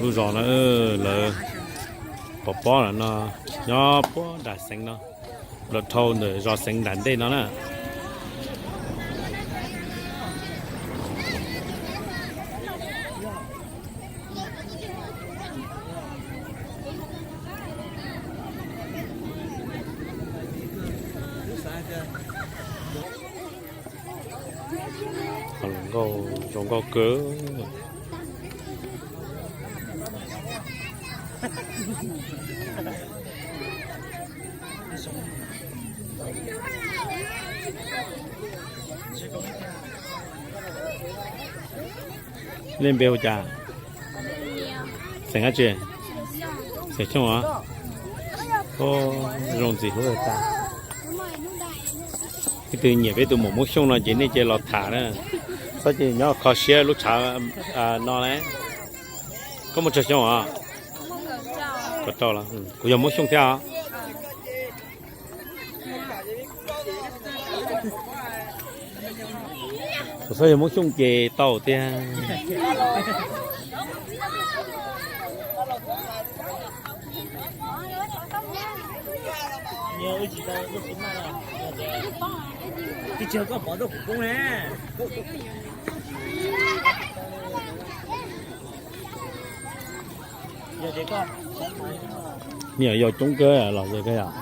Lub zos no lawv pov pob lawm no, nyob puag nram xeev no, los dhau ntawm zos xeev nram ntej no na. Nkauj zoo nkauj kawg. Nej npe hu cas? Xeem dab tsi? Xeem Xyooj os. Zoo ntxim hlub tas. Leej twg nyiam peb tus muam Hmoob Xyooj no ces nej cia los tham na. Txhob cia nyob kho siab lub tshav no na. Koj muaj tsawg xyoo os? Kaum rau los. Kuv yog Hmoob Xyooj thiab os. Kuv txhob yog Hmoob Xyooj ces tau tiag. Me nyuam yaus coob kawg los ze kawg yom.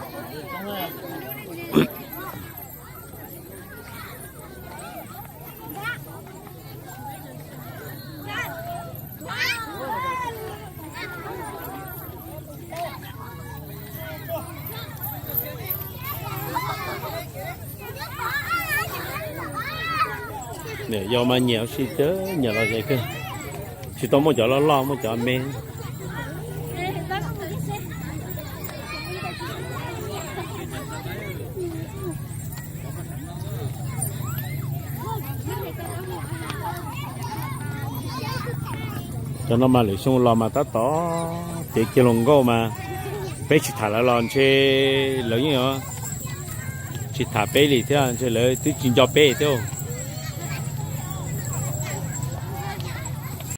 Niam yau mas nyiam ua si, nyiam los ze kawg. Tsis tau muaj cov loj loj, muaj cov me. Cov no mas lwm xyoo los mas tab tom cev kiag hluas nkauj mas peb tsis tham lawv los ntshe lawv yeej tsis tham peb li thiab, ntshe lawv twb tsis nco peb thiab.